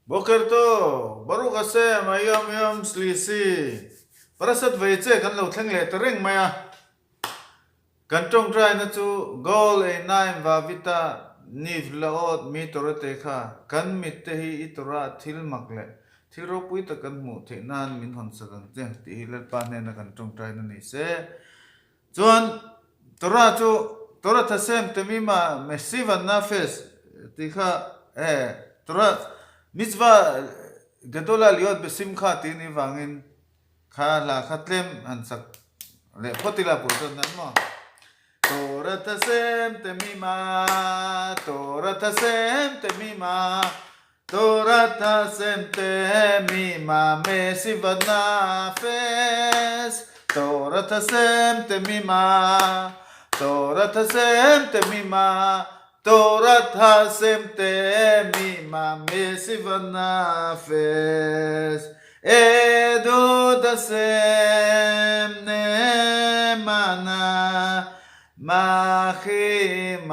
Boker tawh, Baruch Hashem, Ayom Yom Shlishi, Parashat Vayetze kan lo thleng leh ta reng mai a. Kan tawngtaina chu Goal Einaim Vavita Niv Laot mi Torate kha kan mitte hi i Torah thil mak leh thil ropui tak kan hmuh theih nan min hawn sak ang che tih hi Lalpa hnena kan tawngtaina ni se. Chuan Torah chu Torah Hashem Temima Mesiva Nafesh tih kha e Torah Mitzvah Gedola Liot Besimcha tih ni vangin kha hla kha tlem han sak leh phawt ila pawh chuan nan maw. Torah Hashem Temima Torah Hashem Temima Torah Hashem Temima Mesiva Nafesh Torah Hashem Temima Torah Hashem Temima Torah Hashem Temima Mesiva Nafesh Edut Hashem Ne'emana Machiman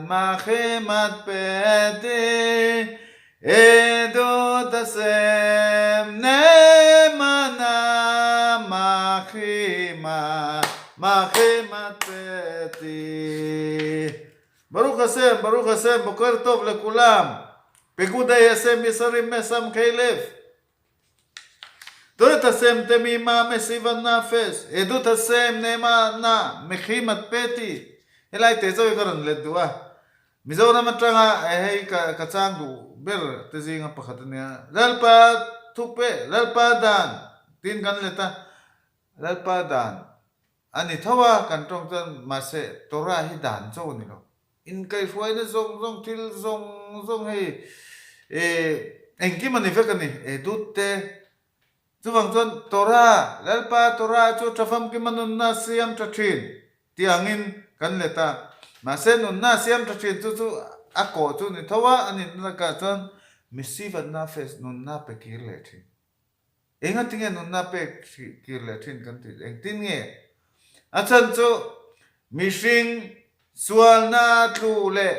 Machimat Peti Edut Hashem Ne'emana Machiman Machimat Peti Baruch Hashem, Baruch Hashem, Boker Tov lekulam. Pekudei Hashem Yesarim Mesamchei Lev. Torat Hashem Temima Mesiva Nafesh. Edut Hashem Ne'emana Mechimat Peti. Helai te chawi ka rawn let duh a. Mizoram atanga hei ka ka chang duh ber te zinga pakhat a nia. Lalpa thupe, Lalpa dan tiin kan let a. Lalpa dan a ni tho a, kan tawng chuan mahse Torah hi dan chaw a ni lo. Inkaihhruaina zawng zawng thil zawng zawng hei engkim a ni vek a ni, edut te. Chuvang chuan Torah, Lalpa Torah chu tha famkima nunna siam tha thin tih angin kan let a. Mahse nunna siam tha thin chu chu a kawh chu ni tho a, a nihna lakah chuan misivatna face nunna pe kir leh thin. Engatinge nunna pek kir leh thin kan tih engtin nge? A chhan chu mihring sualna tlu leh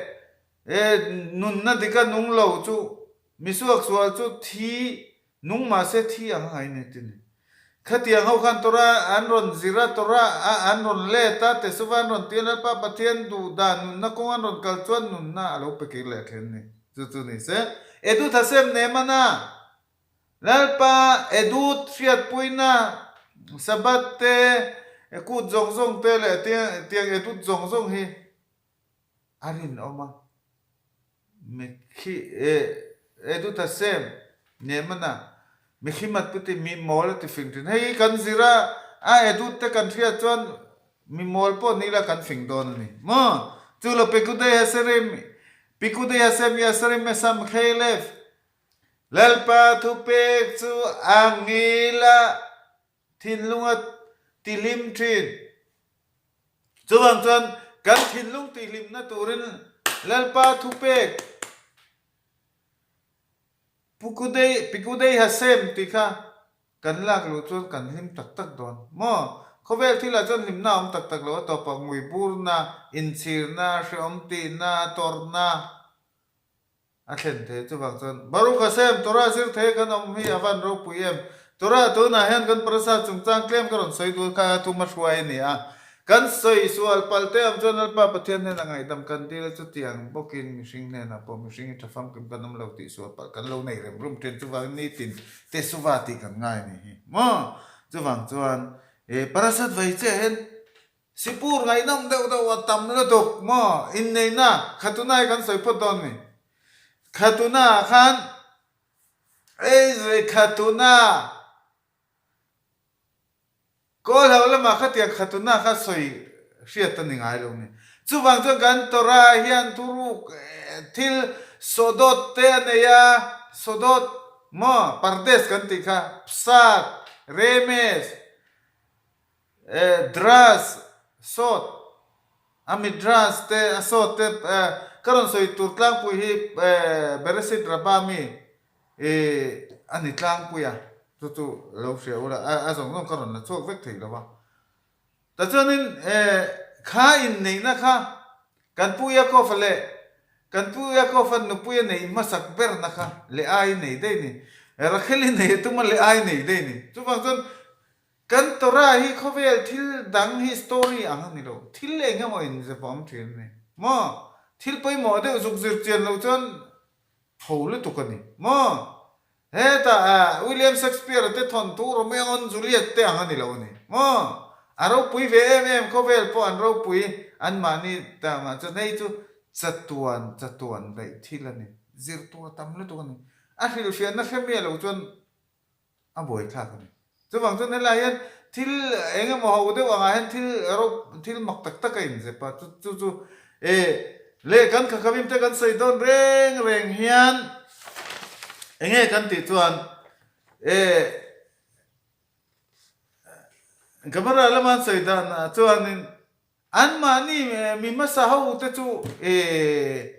nunna dika nung lo chu misuak sual chu thi nung mahse thi ang a ngai ni ti ni. Khatiang ho khan Torah an rawn zir a, Torah a an rawn let a, Tesuva an rawn ti a, Lalpa Pathian duh dan nunna kawng an rawn kal chuan nunna a lo pe kir leh thin ni. Chu chu ni se. Edut Hashem Neemana Lalpa Edut hriatpuina Sabbath te, kut zawng zawng te leh tiang Edut zawng zawng hi a rinawm a. Mikhi Edut Hashem Neemana Mikhimat pu ti mi mawl a ti fing thin. Hei hi kan zir a, a Edut te kan hriat chuan mi mawl pawh ni ila kan fing dawn a ni maw? Chu lo Pekudei Haserim, Pikudei Hashem Yasarim Mesam Khelef Lalpa thupek chu a ngil a, thinlung a tihlim thin. Chuvang chuan kan thinlung tihlimna turin Lalpa thupek Pukudei, Pikudei Hashem tih kha kan lak luh chuan kan hlim tak tak dawn maw? Khawvel thilah chuan hlimna a awm tak tak lo a tawpah nguiburna, inchhirna, hrehawm tihna, tawrhna, A thlen thei chuvang chuan Baruch Hashem Torah zir thei kan awm hi a van ropui em? Torah tunah hian kan parasa chungchang tlem ka rawn sawi duh kha thuma hruai a ni a. Kan sawi sual pal te awm chuan Lalpa Pathian hnenah ngaihdam kan dil a chutiang bawkin mihring hnenah pawh mihring hi tha famkim kan awm lo tih sual palh kan lo nei rem rum thin chuvangin nitin Tesuva tih kan ngai a ni hi maw? Chuvang chuan parasat vai chiah hian Sipur ngaihnawm deuh deuh a tam lutuk maw? Inneihna Khatuna hi kan sawi phawt dawn mi? Khatuna ah khan Eizui Khatuna Kawl ho lamah khatiang Khatuna kha sawi hriat a ni ngai lo ni. Chuvang chuan kan Torah hian thuruk thil sawdawt te a nei a, sawdawt maw Pardes kan tih kha, Psat, Remes, Dras sawt a midrash te a sawt te ka rawn sawi tur tlangpui hi Beresit Rabba mi a ni tlangpui a chu chu lo hria ula a zawng zawng ka rawn la chhuak vek thei lo va. Tichuanin kha inneihna kha kan Pu Yaakov-a leh. Kan pu Yaakov-a'n nupui a neih hmasak berna kha Leai nei daih ni. Rachel-i nei a tum a Leai nei daih ni. Chuvang chuan kan Torah hi khawvel thil dang hi story ang a ni lo. Thil eng emaw inzep a awm thin a ni. Maw? Thil pawimawh deuh zuk zir chian lo chuan ho lutuk a ni. Maw? Hetah William Shakespeare-a te thawnthu Romeo and Juliet te ang a ni lo a ni maw? A ropui ve em em, khawvel pawh an ropui, anmahni tangah chuan hei chu chatuan chatuan daih thil a ni, zir tur a tam lutuk a ni. A hrilhfiahna hre miah lo chuan a buaithlak a ni. Chuvang chuan helai hian thil eng emaw ho deuh angah hian thil rop thil mak tak tak a inzep a, chu chu chu e leh kan khakhamim te kan sawi dawn reng reng hian eng nge kan tih chuan e Gemara lama an sawi dan ah chuanin anmahni mi hmasa ho te chu e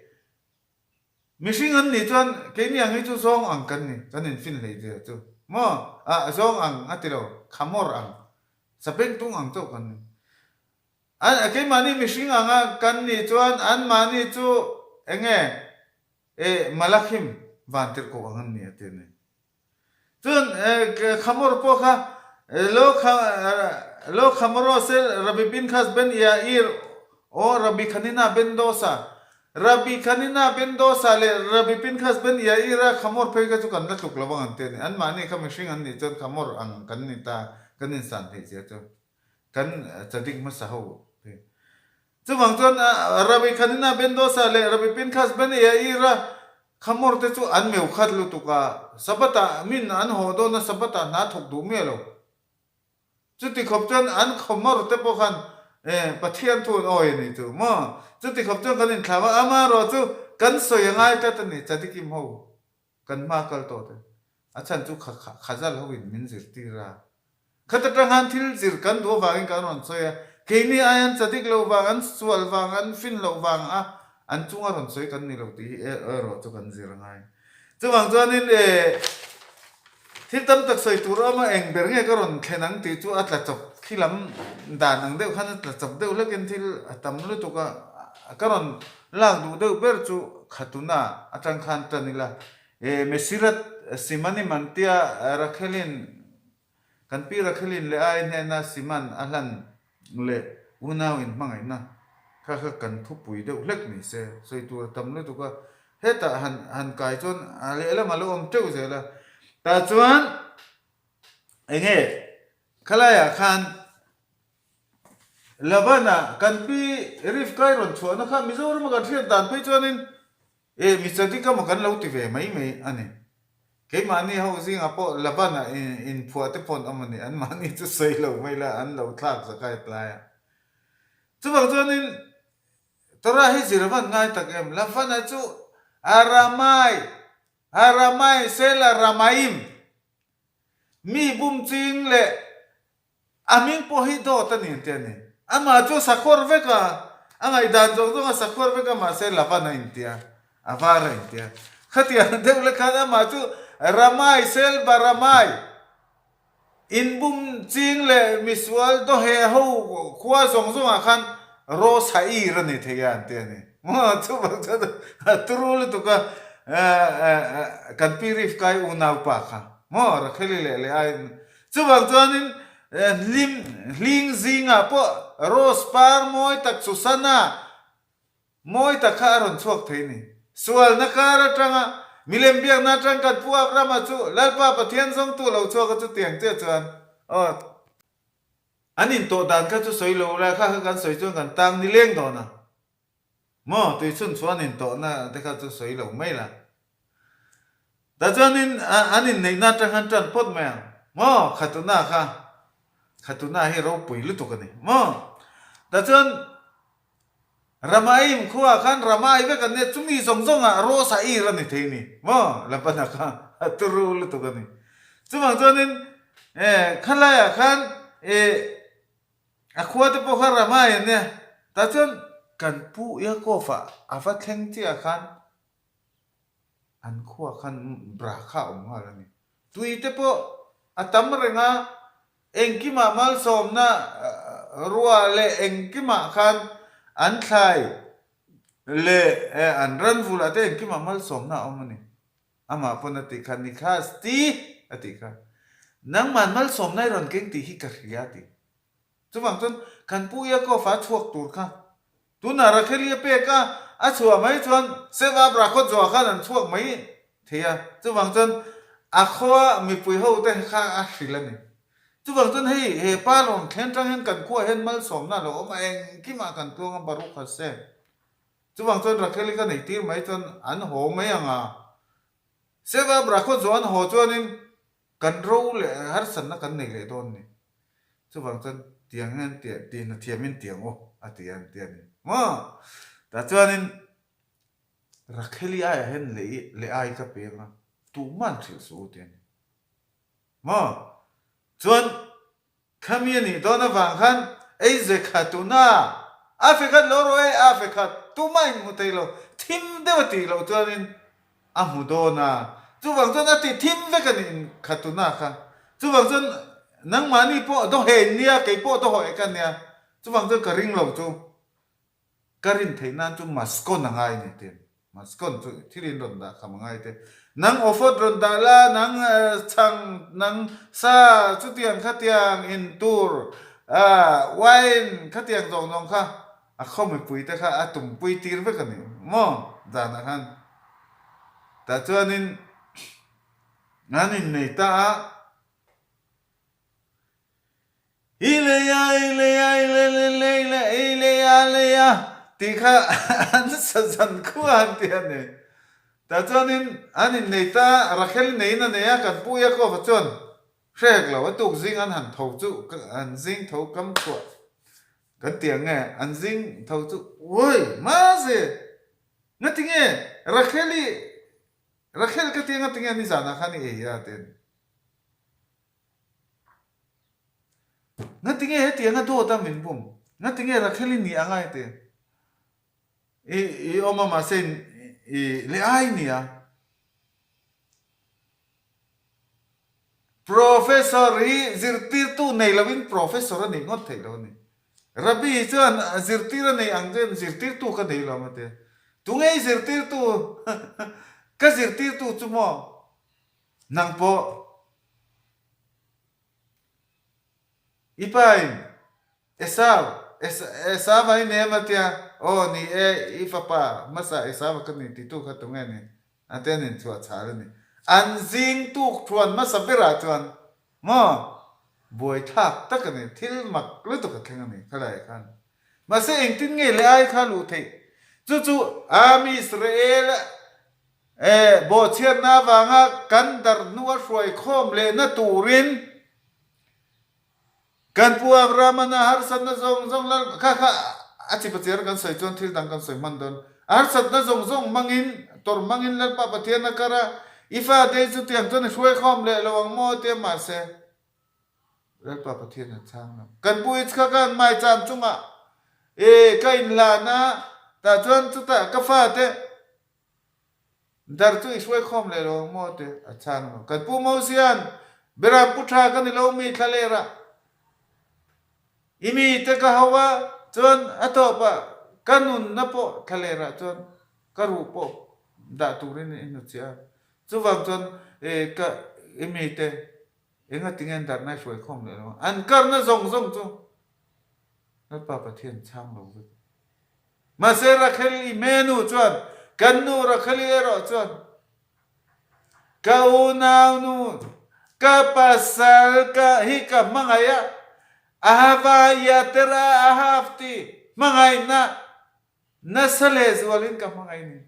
Mihring an nih chuan keini ang hi chu zawng ang kan ni, kan infin hlei zia chu maw? Ah, zawng ang a ti lo, khamawr ang, sapengtung ang chauh kan ni. An, keimahni mihring anga kan nih chuan anmahni chu eng nge, eh, Malakhim vantirhkoh ang an ni a ti a ni. Chuan Khamor pawh kha Lo Lo Khamoro sel Rabbi Pinkhas ben Yair aw Rabbi Khanina ben Dosa Rabbi Khanina ben Dosa leh Rabbi Pinkhas ben Yair-a Khamor phei kha chu kan la tluk lo ang an ti a ni. Anmahni kha mihring an nih chuan Khamor ang kan ni ta, kan insan theih zia chu kan chadik hmasa ho phei. Chuvang chuan Rabbi Khanina ben Dosa leh Rabbi Pinkhas ben Yair-a Khamor te chu an meu khat lutuk a, Sabbath-ah min an haw dawn a, Sabbath-ah hna thawk duh miah lo. Chuti khawp chuan an Khamor te pawh khan Pathian thu an awi a ni chu maw? Chuti khawp chuan kan inthlau a, amaherawh chu kan sawi a ngai tlat a ni, Tzadikim ho. Kan hma kal tawh te. A chhan chu kha khazal ho in min zirtir a. Khat atang khan thil zir kan duh avangin kan rawn sawi a, keini ai an chadik loh vang, an sual vang, an fin loh vang a an chunga rawn sawi kan ni lo tih hi erawh chu kan zir a ngai. Chuvang chuanin e thil tam tak sawi tur a awm a, eng ber nge ka rawn thlen ang tih chu a tla chawp khi lam dan ang deuh khan a tla chawp deuh hlekin thil a tam lutuk a, ka rawn Lak duh deuh ber chu Khatuna atang khan tan ila. E Mesirat Simanim an tia Rachelin, kan pi Rachelin leh ai hnena Siman a hlan leh unau in hmangaihna kha kha kan thupui deuh hlek ni se, sawi tur a tam lutuk a. Hetah han han kai chuan a lehlam a lo awm teuh zel a. Tah chuan enge khalaiah khan Laban-a kan pi Rivka-i rawn chhuahna kha Mizorama kan hriat dan phei chuanin eh mi Chadika maw kan lo ti ve mai mai a ni. Keimahni ho zingah pawh Laban-a inphuah te pawh an awm a ni, anmahni chu sawi lo mai la an lo thlak zakai tlai a. Chuvang chuanin Torah hi zir a van ngai tak em, Laban-a chu Aramai, Aramai, Sela Ramaim, mi bum ching leh A hming pawh hi dawt a ni ang te a ni. Amah chu a sakhuar vek a, a ngaihdan zawng zawng a sakhuar vek a, mahse Lavan a intia, a var a intia. Khatiang deuh lek khan amah chu Ramai, Selba Ramai, inbum ching leh misual dawheh ho khua zawng zawngah khan Rose Ha'ir a ni thei a an ti a ni. Maw chuvang chuan a turu lutuk a, kan pi Rivka-i unaupa kha maw Rachel-i leh Leah-i Chuvang chuanin hlim hling zingah pawh rose par mawi tak Susanna mawi tak kha a rawn chhuak thei ni. Sualna kar atanga milem biakna atang kan pu Abrahama chu Lalpa Pathian zawngtu lo chhuak a chutiang chiah chuan aw an intawh dan kha chu sawi lo ula kha kha kan sawi chuan kan tang nileng dawn a. Maw tui chhun chuan intawhna te kha chu sawi lo mai la. Tah chuanin an inneihna atang khan tan phawt mai ang. Maw Khatuna kha, Khatuna hi ropui lutuk a ni. Maw tah chuan Ramaim khuaah khan Ramai vek an nia, chumi zawng zawngah Rose a ir a ni thei ni. Maw Labana kha a turu lutuk a ni. Chuvang chuanin khalaiah khan A khua te pawh kha Ramai an nia. Tah chuan kan pu Yaakov-a a va thleng chiah khan an khua khan brakha a awm nghal a ni. Tui te pawh a tam reng a, engkimah malsawmna ruah leh engkimah khan an thlai. Leh an ran vulah te engkimah malsawmna a awm a ni. Amah pawn a tih kha, Nikhas ti a tih kha. Nangman malsawmna i rawn keng tih hi ka hria a ti. Chuvang chuan kan pu Yaakov-a a chhuak tur kha tunah Rachel-i a pek a, a chhuah mai chuan Seva Brakhot zawhah khan an chhuak mai thei a. Chuvang chuan a khua mipui ho te kha a hrilh a ni. Chuvang chuan hei he pa rawn thlen tang hian kan khuaah hian malsawmna a lo awm a, engkimah kan tluang a, Baruch Hashem. Chuvang chuan Rachel-i ka neih tir mai chuan an haw mai ang a. Seva Brakhot zawh an haw chuanin kan ro leh harsatna kan nei leh dawn ni. Chuvang chuan tiang hian tihna thiamin tiang u a ti a an ti a ni maw. Tah chuanin Rachel-i aiah hian leh ai ka pe ang a, tuhman hrilh suh u ti a ni maw. Chuan Khami a nih dawn avang khan ei ze kha tuna a fe khat lo rawh e, a fe khat tumah in hmu thei lo, thim deuh a tih loh chuanin a hmu dawn a, chuvang chuan a ti thim vek a nih kha tuna kha, chuvang chuan nangmahni pawh dawheh nia kei pawh dawheh ka nia, chuvang chuan ka ring lo chu. Ka rin theih nan chu maskon a ngai ni tin. Maskon chu thil in rawn dah kham a ngai te. Nang awfawt rawn dah la, nang chhang, nang sa chutiang khatiang in tur, wine khatiang zawng zawng kha a khaw mipui te kha a tumpui tir vek a ni maw zanah khan. Tah chuanin an innei ta a. I lei a, i lei a, i lei lei lei lei, i lei a, lei a tih kha an sa zan khua an ti a ni. Tah chuanin an innei ta, Rachel neiin a nei a, kan pu Yaakov-a chuan hre hek lo, a tuk zing an han tho chu, an zing tho kam chhuah kan ti ang nge, an zing tho chu, Uai! Mahse! Ngatinge Rachel-i, Rachel ka ti a, ngatinge nizanah khan i ei a? ti a ni. Ngatinge hetianga dawt a min bum? Ngatinge Rachel-i ni anga heti? I i awm a mahse i leh ai nia. Professor hi zirtirtu nei lovin professor a nih ngawt theih lo a ni. Rabbi chuan zirtir a nei ang chuan zirtirtu ka nei lo ang a ti a. Tunge i zirtirtu? Ka zirtirtu chu maw? Nang pawh i pain Esau, Esau-a i nem a tia, Aw ni e, i fapa hmasa Esau-a ka ni titu kha tunge ni? A te an inchhuah chhal a ni. An zing tuk thuan hmasa berah chuan maw buaithlak tak a ni, thil mak lutuk a thleng a ni khalaiah khan. Mahse engtin nge leh ai kha luh theih? Chu chu Am Israel E, bawhchhiatna avanga kan darh hnua hruai khawm lehna turin kan pu Abraham-an a harsatna zawng zawng lal kha kha a chipa chiar kan sawi chuan thil dang kan sawi hman dawn. A harsatna zawng zawng hmangin, tawrh hmangin Lalpa Pathian a kar a, i fate hi chutiang chuan i hruai khawm leh lo ang maw tia mahse Lalpa Pathian a chhang lo. Kan pu Yitzchak-a'n maicham chungah e ka inhlan a, tah chuan chutah ka fate Dar chu i hruai khawm leh lo ang maw ti a chhang lo. Kan pu Mosia'n, Beram pu tha ka ni lo mi thla leh rah. I mi te ka ho a, chuan a tawpah ka nunna pawh thla leh rah chuan ka ruh pawh dah turin i hnuchhiah a. Chuvang chuan ka i mi te engatinge an darna i hruai khawm leh lo ang. An karna zawng zawng chu Lalpa Pathian chhang lo vek. Mahse Rachel-i hmenu chuan, Kan nu Rachel-i erawh chuan, Ka unaunu, ka pasal ka hi ka hmangaih a, Ahava Yatera Ahavti hmangaihna nasa lehzualin ka hmangaih ni.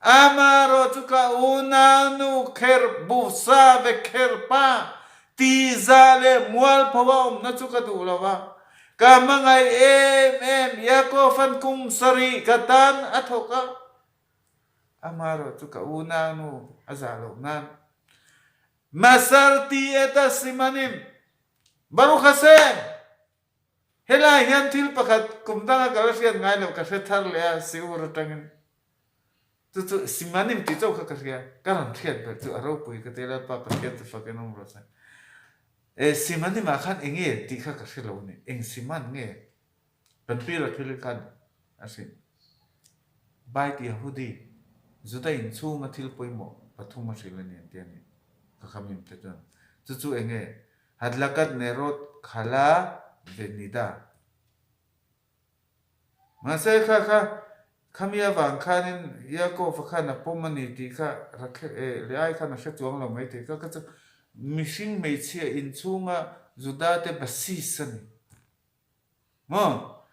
Amarawh chu ka unaunu kher buhsa ve kher pa tihzah leh mualpho a awmna chu ka duh lo va. Ka hmangaih em em Yaakov-a'n kum sarih ka tan a thawk a. Amarawh chu ka unaunu a zah loh nan Masarti eta Simanim Baruch Hashem! Helai hian thil pakhat kum danga ka la hriat ngai loh ka hre thar leh a, Siur atangin. Chu chu Simanim tih chauh kha ka hria, ka rawn hriat ber chu a ropui ka ti Lalpa Pathian chu fakin awm rawh se. E Simanim ah khan eng nge tih kha ka hre lo a ni, eng Siman nge? Kan pi Rakheli khan a hrilh. Bait Yehudi, Juda inchhunga thil pawimawh pathum a hrilh a ni an ti a ni. Ka khamim te chuan chu chu eng nge? Hadlakat Nerot Khala Venida. Mahse kha kha khami avang khanin Yaakov-a khan a pawm a ni tih kha Rakhel eh Leai khan a hre chuang lo mai thei. Kha kha chu mihring hmeichhia inchhunga Juda te basis a ni. Maw?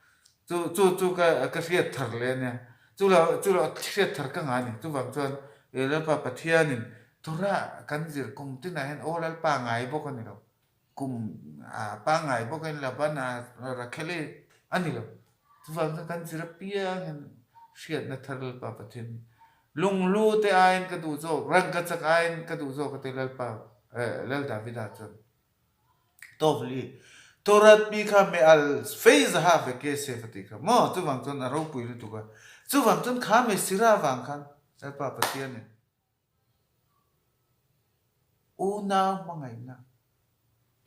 Chu chu chu ka ka hriat thar leh a nia. Chu lo chu lo hriat thar ka ngah a ni. Chuvang chuan eh Lalpa Pathianin Torah kan zir kum tinah hian aw Lalpa ngai bawk a ni lo. Kum a pangngai bawk in Laban a Rakhel-i a ni lo. Chuvang chuan kan zir apiang hian hriatna thar Lalpa Pathian hi lunghlu te aiin ka duh zawk, rangkachak aiin ka duh zawk a ti Lalpa eh Lal Davida chuan. Tawvli, Torat mi kha me al fei zaha ve ke sef a tih kha maw? Chuvang chuan a ropui lutuk a. Chuvang chuan kha me sira vang khan Lalpa Pathianin unau hmangaihna,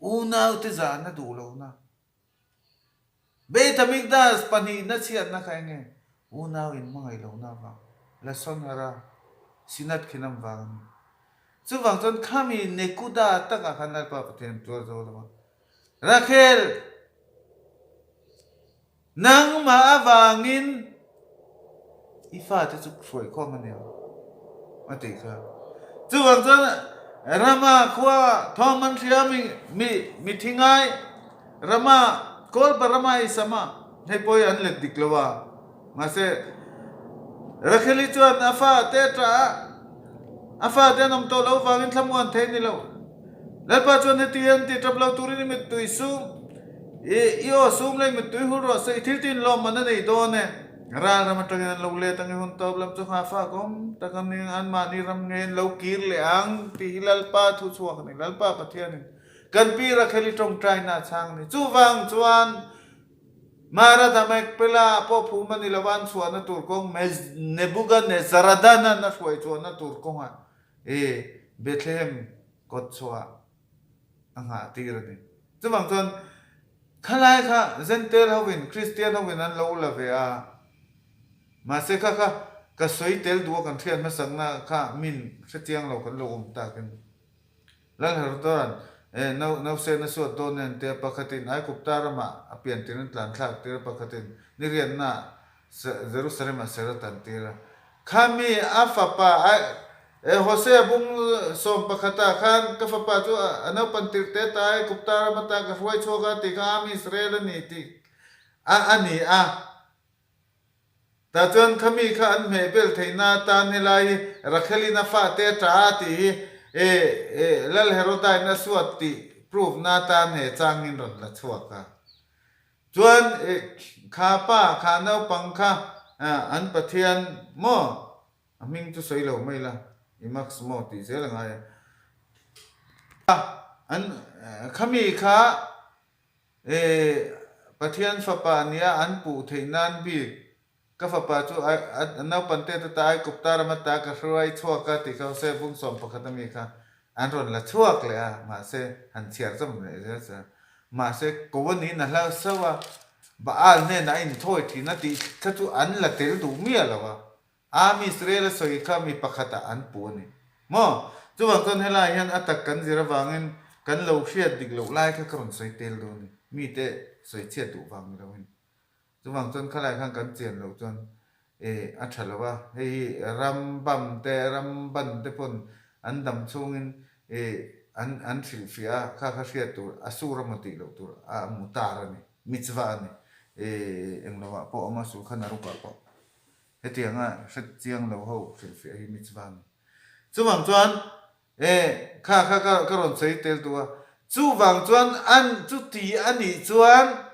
unaute zahna duh lohna, Beit HaMikdash pahnihna chhiatna kha eng nge? Unau inhmangaih lohna avang, Lashon Hara, Sinat Khinam vang a ni. Chuvang chuan khami nekuda takah khan Lalpa Pathian tuar zo lo a. Rakhel, nangmah avangin i fate chu hruaikhawm a ni ang, a tih kha. Chuvang chuan Rama khua thawm an hria mi mi mi thi ngai Rama Kawlpa Rama i sama hei pawh hi an let dik lo a. Mahse, Rakheli chuan a fate a ṭah a, a fate an awm tawh loh vangin thlamuan thei a ni lo. Lalpa chuan heti hian ti ṭap lo turin i mittui sum, i i aw sum leh i mittui hul rawh se, i thil tin lawmman a nei dawn e. Ral ram aṭangin an lo let ang i hun tawp lam chu nghahfak awm tak a ni ang, anmahni ram ngei an lo kir leh ang tih hi Lalpa thu chhuak a ni. Lalpa Pathianin kan pi Rakheli ṭawngṭaina a chhang a ni. Chuvang chuan Mara Damekpela pawh phum a ni lo a, an chhuahna tur kawng Nebuchadnezzaradan-an a hruai chhuahna tur kawngah i Bethlehem kawt chhuah a nghah tir a ni. Chuvang chuan khalai kha Gentile hovin, Kristian hovin an lo la ve a, mahse kha kha ka sawi tel duh a kan hriat hmasakna kha min hrechiang lo kan lo awm takin. Lalherdora'n eh no nausena suat dawn nen tia pakhatin Aigupta ramah a pian tirin tlan thlak tir a, pakhatin nirianna Jerusalem-ah ser a tan tir a. Khami a fapa eh Hosea bung sawm pakhatah khan ka fapa chu a naupan tirh te ta Aigupta ram ata ka hruai chhuak a tih kha Am Israel a ni tih a a ni a. Tah chuan khami kha an hmeh bel theihna atan helai hi Rachelin a fate a ṭah a tih hi e Lal Herodain a suat tih proof na atan he changin rawn la chhuak a. Chuan e kha pa kha naupang kha an Pathian maw a hming chu sawi lo mai la i max maw tih zel a ngai a. An khami kha E, Pathian fapa nia an puh theih nan bik, ka fapa chu a naupan te te ta Aigupta ram ata ka hruai chhuak a tih kha Hosea bung sawm pakhat ami kha an rawn la chhuak leh a, mahse han chhiar zawm leh zel che a. Mahse ko a niin a hlau sauh a, Baal hnenah a inthawi thin a tih kha chu an la tel duh miah lo a. Am Israel a sawi kha mi pakhatah an puh a ni. Maw? Chuvang chuan helaiah hian a tak kan zir avangin kan lo hriat dik loh lai kha ka rawn sawi tel dawn a ni. Mite sawi chhiat duh vang ni loin. Chuvang chuan khalaiah khan kan chian loh chuan eh a tha lo a. Hei hi Rambam te, Ramban te pawn an dam chhungin eh an an hrilhfiah a, kha kha hriat tur a sur emaw tih loh tur a mutar a ni, mitzvah a ni. Eh englo ah pawh a awm a, Shulchan Aruch ah pawh. Hetianga hre chiang lo ho hrilhfiah hi mitzvah a ni. Chuvang chuan e kha kha ka ka rawn sawi tel duh a, chuvang chuan an chuti a nih chuan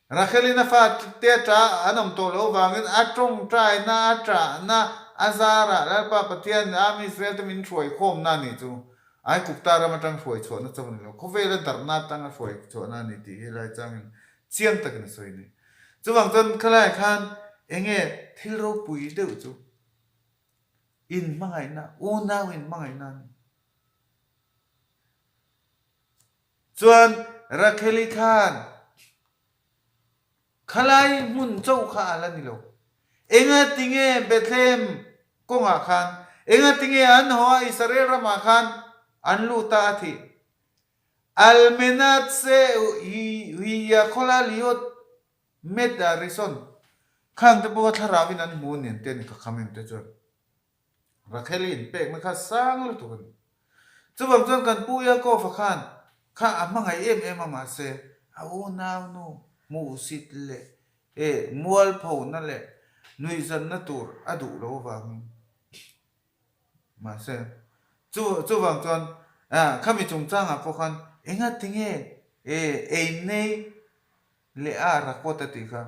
Rachelin a fa te a ṭah an awm tawh loh avangin a ṭawngṭaina a ṭahna a zarah Lalpa Pathian Am Israel te min hruai khawmna a nih chu Aigupta ram aṭang hruai chhuahna chauh a ni lo, khawvela darhna atanga hruai chhuahna a ni tih hi lai changin chiang takin a sawi a ni. Chuvang chuan khalaiah khan enge thil ropui deuh chu inhmangaihna, unau inhmangaihna a ni. Chuan Rakheli khan khalai hmun chauh kha a la ni lo. Enga tinge Bethlehem kawngah khan, enga tinge an haw a Israel ramah khan an lut a a thih? Almenat se hi yakhola liot met a rison. Khang te pawh kha thlarauin an hmu nen te a ni ka kham em te chuan. Rakheli inpekna kha sang lutuk a ni. Chuvang chuan kan pu Yaakov-a khan kha a hmangaih em em a mahse a unaunu hmuhsit leh eh mualphona leh nuihzanna tur a duh lo avangin mahse chu chuvang chuan ah khami chungchangah pawh khan engatinge eh einnei leh a rakawt a tih kha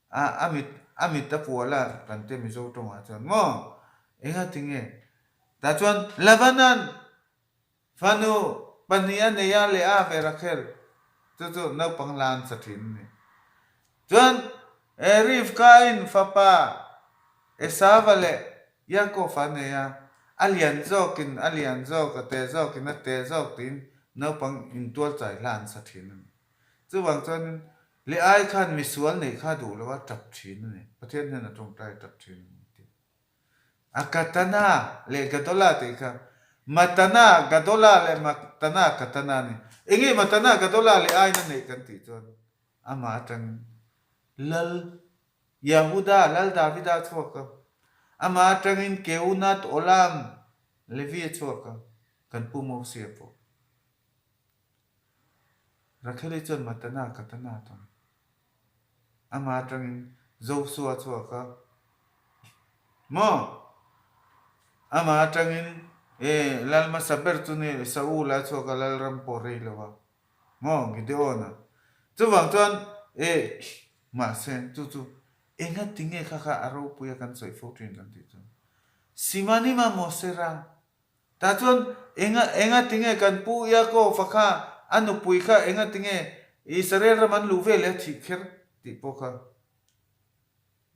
A a mit a mit a pual a kan te Mizo tawngah chuan maw? Engatinge? Tah chuan Lavanan fanu pahnih a nei a leh a ve Rakhel chu chu naupang hla an sa thin a ni. Chuan e Rivka-in fapa Esava leh Yaakov a nei a, a lian zawkin a lian zawk, a te zawkin a te zawk tiin naupang intualchai hla an sa thin a ni. Chuvang chuanin Leh ai khan misual neih kha duh lo a tap thin a ni. Pathian hian a tawngtai a tap thin a ni tih. A Katana leh Gadola tih kha Matana, Gadola leh Matana, Katana a ni. Enge Matana, Gadola leh aina neih kan tih chuan amah atangin Lal Yahuda, Lal Davida a chhuak a. Amah atangin Keunat Olam, Levi a chhuak a, kan pu Mosia pawh. Rakheli chuan Matana Katana a tawn. Amah atangin Josua a chhuak a, Maw? Amah atangin e lal hmasa ber chu ni Saula a chhuak a, Lalram pawh rei lo a, maw? Gideon-a. Chuvang chuan e mahse chu chu engatinge kha kha a ropui a kan sawi fo thin kan tih chuan Simanima Mosera Tah chuan enga enga tinge kan pu Yaakov-a kha a nupui kha enga tinge Israel ram an luh ve leh a thih kher tih pawh kha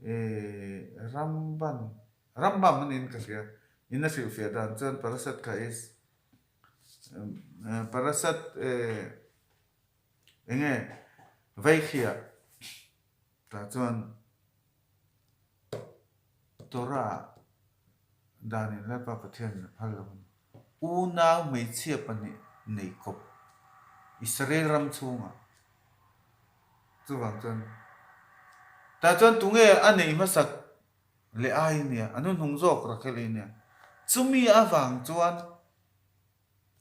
eh Ramban Rambam a niin ka hria in a hrilhfiah dan chuan Parasat kha is Parasat eh enge Vaikhia tah chuan Torah danin Lalpa Pathianin a phal lo a ni. Unau hmeichhia pahnih nei kawp Israel ram chhungah chuvang chuan tah chuan tunge a nei hmasak leh ai nia a hnuhnung zawk Rakhel-i nia chumi avang chuan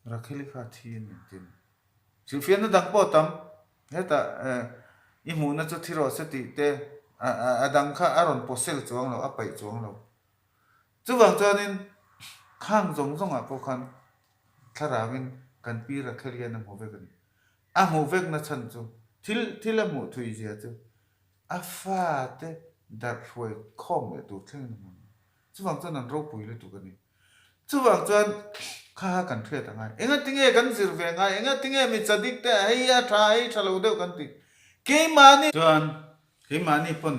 Rakheli kha thi a ni tin. Hrilhfiahna dang pawh a tam. Hetah i hmuhna chu thi rawh se tih te a dang kha a rawn pawsel chuang lo, a paih chuang lo. Chuvang chuanin khang zawng zawngah pawh khan thlarauin kan pi Rakhel hian a hmu vek a ni. A hmuh vekna chhan chu thil thil a hmuh thui zia chu a fate darh hruai khawm leh tur thlengin a hmu a ni. Chuvang chuan an ropui lutuk a ni. Chuvang chuan kha kha kan hriat a ngai. Engatinge kan zir ve ngai? Engatinge mi chadik te hei a tha hei tha lo deuh kan ti? Keimahni. Chuan keimahni pawn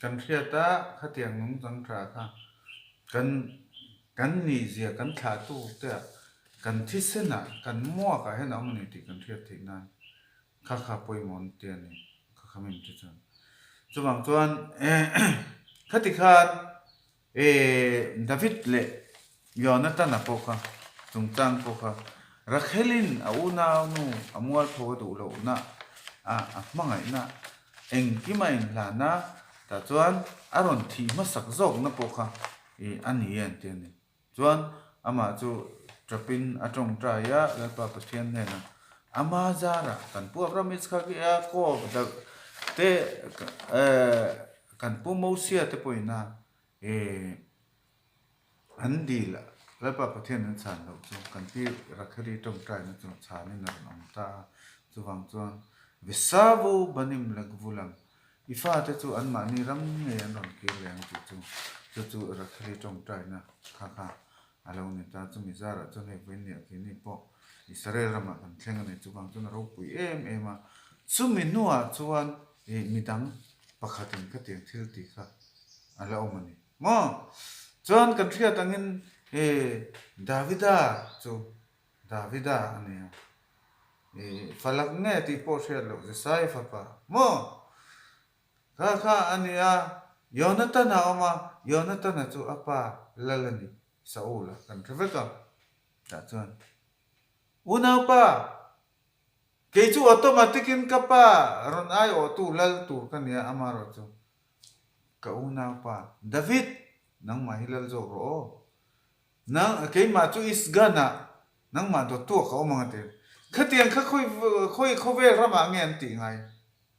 kan hriat a khatiang nungchang tha kha kan kan nihzia kan thlahtu te ah kan thisen ah kan muak ah hian a awm a ni tih kan hriat theih nan Kha kha pawimawh an ti a ni, kha kha min ti chuan. Chuvang chuan khati khan David leh Jonathan-a pawh kha chungchang pawh kha Rachelin a unaunu a mualpho a duh lohna a a hmangaihna engkim a inhlan a, tah chuan a rawn thih hmasak zawkna pawh kha a ni e an ti a ni. Chuan amah chu ṭapin a ṭawngṭai a, Lalpa Pathian hnenah, Ama zarah kan pu Abraham, Isaac, Jacob te kan pu Mosia te pawhin a an dil a, Lalpa Pathian an chhan loh chu kan pi Rakheli ṭawngṭaina chu chhanin a rawn awm ta a. Chuvang chuan Vesavu Banim Lagvulam I fate chu anmahni ram ngei an rawn kir leh ang tih chu chu chu Rakheli tawngtaina kha kha a lo ni ta. Chumi zarah chuan hei vawiin keini pawh Israel ramah kan thleng a ni. Chuvang chuan a ropui em em a. Chumi hnuah chuan ih midang pakhatin khatiang thil tih kha a la awm a ni maw? Chuan kan hriat angin ih Davida chu Davida a ni a. I falak nge tih pawh hriat loh Jesai fapa maw? Kha kha a ni a. Jonathan-a a awm a, Jonathan-a chu a pa lal a ni, Saul-a kan hre vek a. Tah chuan, Unaupa, kei chu automatic-in ka pa rawn aiawhtu lal tur ka nia, amaherawhchu ka unaupa David, nangmah hi lal zawk rawh aw. Nang, keimah chu Isgan-ah nangmah dawttuah ka awm ang a ti. Khatiang kha khawi khawi khawvel ramah nge an tih ngai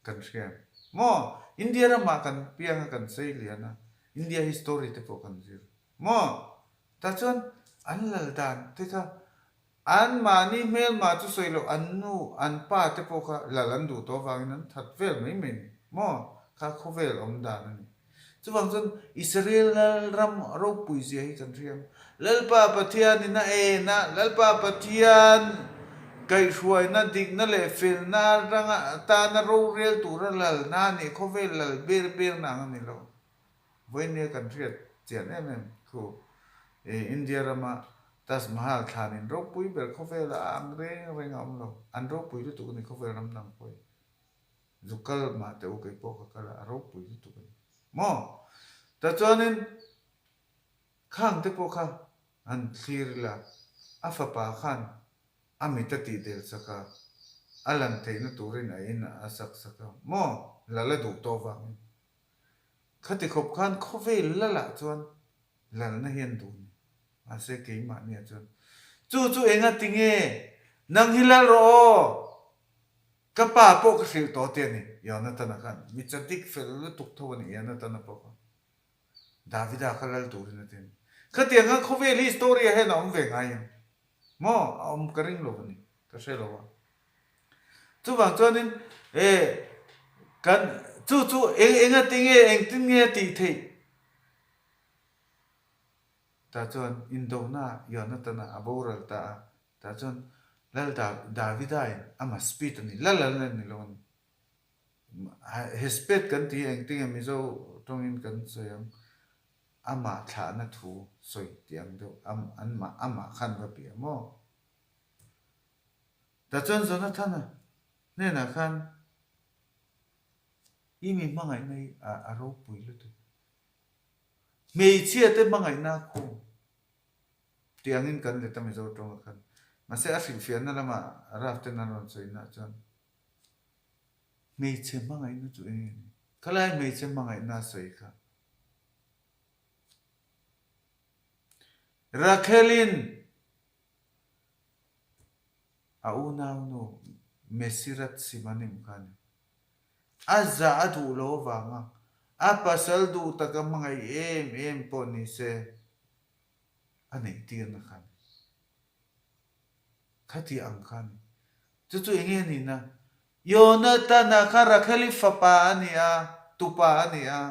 kan hria maw? India ramah kan piang a, kan sei lian a, India history te pawh kan zir maw? Tah chuan an lal dan te kha Anmahni hmelma chu sawi loh an nu, an pa te pawh kha lal an duh tawh avangin an that vel mai mai ni maw? Kha khawvel awm dan a ni. Chuvang chuan Israel lal ram ropui zia hi kan hria ang. Lalpa Pathianin a en a, Lalpa Pathian kaihhruaina, dikna leh felna ranga tana rorel tura lalna a nih, khawvel lal ber berna ang a ni lo. Vawinia kan hriat chian em em thu India rama Taj Mahal thlan in ropui ber khawvela a ang reng reng a awm lo. An ropui lutuk a ni khawvel ram dang pawh hi. Zu kal mah teh u kei pawh ka kal a, a ropui lutuk a ni. Maw? Tah chuanin khang te pawh kha han thlir ila, a fapa khan a mit a tih del sak a, a lan theihna turin a in a sak sak a. Maw? Lal a duh tawh vangin. Khati khawp khan khawvel lalah chuan lalna hi an duh ni. Mahse keimahniah chuan chu chu enga tinge nang hi lal rawh aw, ka pa pawh ka hrilh tawh te a ni. Jonathan-a khan mi chadik fel lutuk tho a ni Jonathan-a pawh kha Davida kha lal turin a ti a ni. Khatiang khan khawvel hi story-ah hian a awm ve ngai em? Maw a awm ka ring lo a ni, ka hre lo a. Chuvang chuanin e kan chu chu eng enga tinge engtin nge a tih theih? Tah chuan indona Jonathan-a a boral ta a, tah chuan Lal Davida-in ama speed a ni, Lal a ni lo a ni. He speed kan tih hi engtinge Mizo tawngin kan sawi ang, amah thlahna thu sawi tih ang deuh, amah khan va bia maw? Tah chuan Jonathana hnenah khan i mi hmangaihna hi a ropui lutuk. Hmeichhia te hmangaihna a khum tih angin kan let a Mizo tawngah khan. Mahse a hrilhfiahna lamah Ralph ten an rawn sawi naah chuan hmeichhe hmangaihna chu eng nge ni? Khalai hmeichhe hmangaihna a sawi kha. Rachelin A unaunu Mesirat Simanim kha a ni. A zah a duh lo avanga a pasal duh taka hmangaih em em pawh ni se a neih tirna kha a ni. Khati ang kha a ni. Chu chu eng nge nihna? Yonatana kha Rakheli fapa a ni a, tupa a ni a.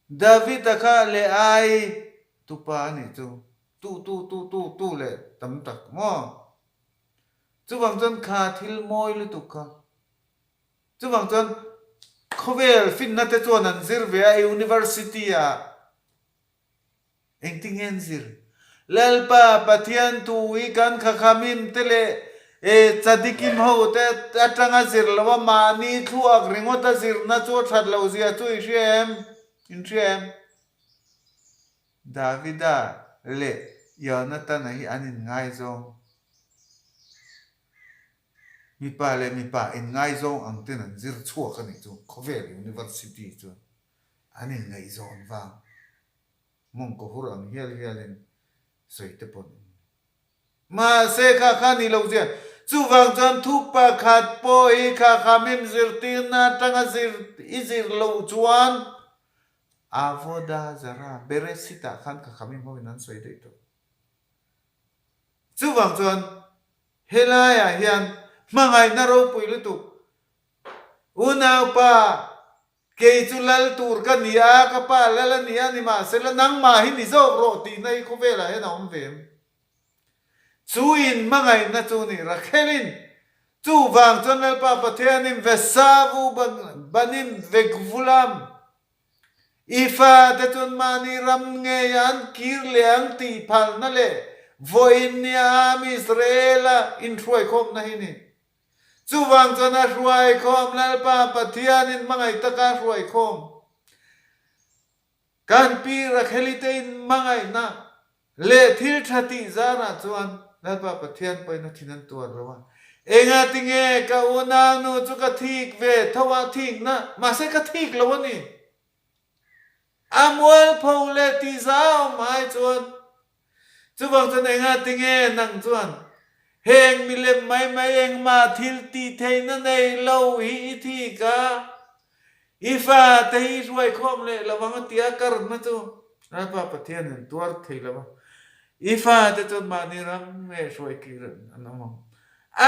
David-a kha leh ai tupa a nih chu. Tu tu tu tu tu leh tam tak maw? Chuvang chuan kha thil mawi lutuk kha. Chuvang chuan khawvel finna te chuan an zir ve a university ah. Engtin nge an zir? Lalpa Pathian thu hi kan khakhamim te leh e chadikim ho te atanga zir lo a mahni thluak ringawt a zirna chu a that loh zia chu i hria em? In hria em? Davida leh Yonathana hi an inngaizawng. Mipa leh mipa inngaizawng ang ten an zir chhuak a nih chu khawvel university chuan an inngaihzawn vang. Mawngkaw hur ang hial hialin sawi te pawh an awm. Mahse kha kha ni lo zia. Chuvang chuan thu pakhat pawh hi kha kha mim zirtirna atanga zir i zir loh chuan Avoda Zara Bereshit ah khan kha kha mim hoin an sawi daih tawh. Chuvang chuan helaiah hian hmangaihna ropui lutuk unaupa Kei chu lal tur ka ni a, ka pa lal a ni a, nimahsela nangmah hi ni zawk rawh tihna hi khawvelah hian a awm ve em? Chu in hmangaihna chu ni Rachelin, chuvang chuan Lalpa Pathianin Vesavu banim vekvulam i fate chuan mahni ram ngeiah an kir leh ang tih phalna leh vawiin nia Am Israel-a inhruaikhawmna hi ni. Chuvang chuan a hruaikhawm Lalpa Pathianin hmangaih taka a hruaikhawm. Kan pi Rakheli te in hmangaihna leh thil tha tih zarah chuan Lalpa Pathian pawhin a thin an tuar lo a. Enga tinge ka unaunu chu ka thik ve tho a, thikna mahse ka thik lo a ni. A mualpho leh tih zau mai chuan chuvang chuan enga tinge nang chuan heng milem mai mai engmah thil tih theihna nei lo hi i thik a, i fate hi i hruaikhawm leh lo ang a tia karna chu Lalpa Pathianin tuar thei lo a, i fate chuan mahni ram nge hruai kir an awm ang.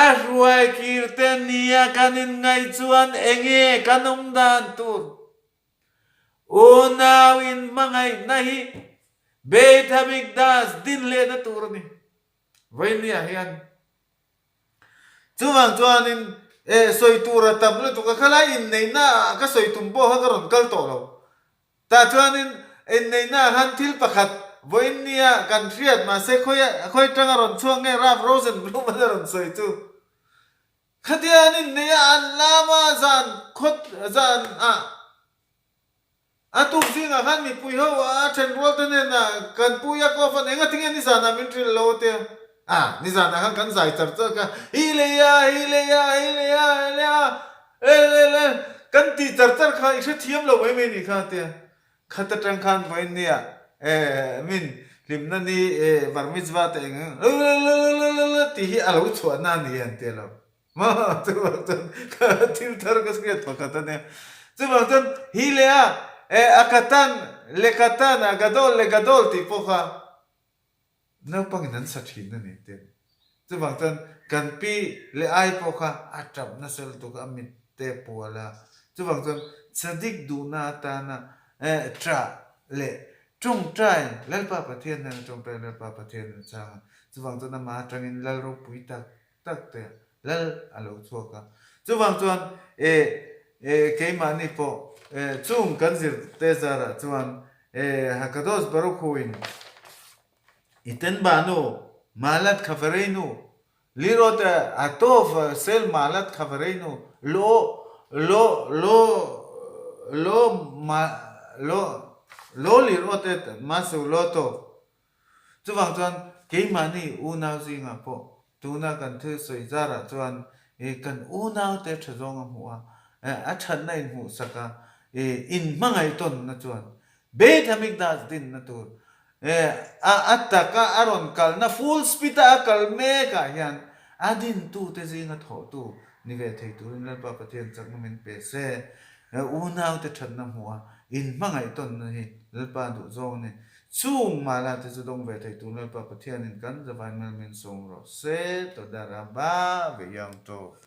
A hruai kir te nia kan inngaih chuan enge kan awm dan tur? Unau inhmangaihna hi Beit HaMikdash din lehna tur a ni. Vawinia hian chuvang chuanin eh sawi tur a tam lutuk a, khalai inneihna ah ka sawi tum pawh kha ka rawn kal tawh lo. Tah chuanin inneihna ah khan thil pakhat vawinia kan hriat mahse khawi khawi tanga rawn chhuak nge Rav Rosenblum an a rawn sawi chu. Khatia an inneih a, an lam a, zan khawt zan ah a tuk zingah khan mipui ho a then rual te hnenah kan pu Yaakov an enga tinge nizanah min hrilh lo tia. Ah, nizanah khan kan zai char char kha, hi lei a, hi lei a, hi lei a, hi lei a, le le le kan tih char char kha i hrethiam lo mai mai nih kha tia. Khat atang khan vawiin nia eh min hlimna ni eh bar mitzvah te eng eng lelelelelele tih hi a lo chhuahna a ni an ti lo maw chuvang chuan ka thil thar ka hriat pakhat a nia chuvang chuan hi leh a eh a katan le katan a gadol le gadol tih pawh kha Naupangin an sa thin a ni te. Chuvang chuan kan pi leh ai pawh kha a tap nasa lutuk a, a mit te a pual a. Chuvang chuan Tzadik duhna atana ṭah leh ṭawngṭai Lalpa Pathian hnena ṭawngṭai Lalpa Pathian a chhang a. Chuvang chuan amah aṭangin Lal ropui tak tak te Lal a lo chhuak a. Chuvang chuan keimahni pawh chung kan zir te zarah chuan Hakadosh Baruch Hu in Iten Banu Malat Khavereinu Lirot Hatov Sel Malat Khavereinu Lo Lo Lo Lo Lo Lo Lirot Et Masu Lo Tov Chuvang chuan keimahni unau zingah pawh tuna kan thil sawi zarah chuan kan unaute tha zawng a hmuh a, a thatna inhmuhsak a, inhmangaih tawnna chuan Beit HaMikdash dinna tur a taka a rawn kalna full speed a a kal mekah hian a dintute zinga thawhtu ni ve thei turin Lalpa Pathian chakna min pe se. Unaute thatna hmuh a, inhmangaih tawnna hi Lalpa duhzawng a ni. Chung mala te chu dawng ve thei tur Lalpa Pathianin kan zavai mal min sawm rawh se, Toda Rabba, Ve Yom Tov.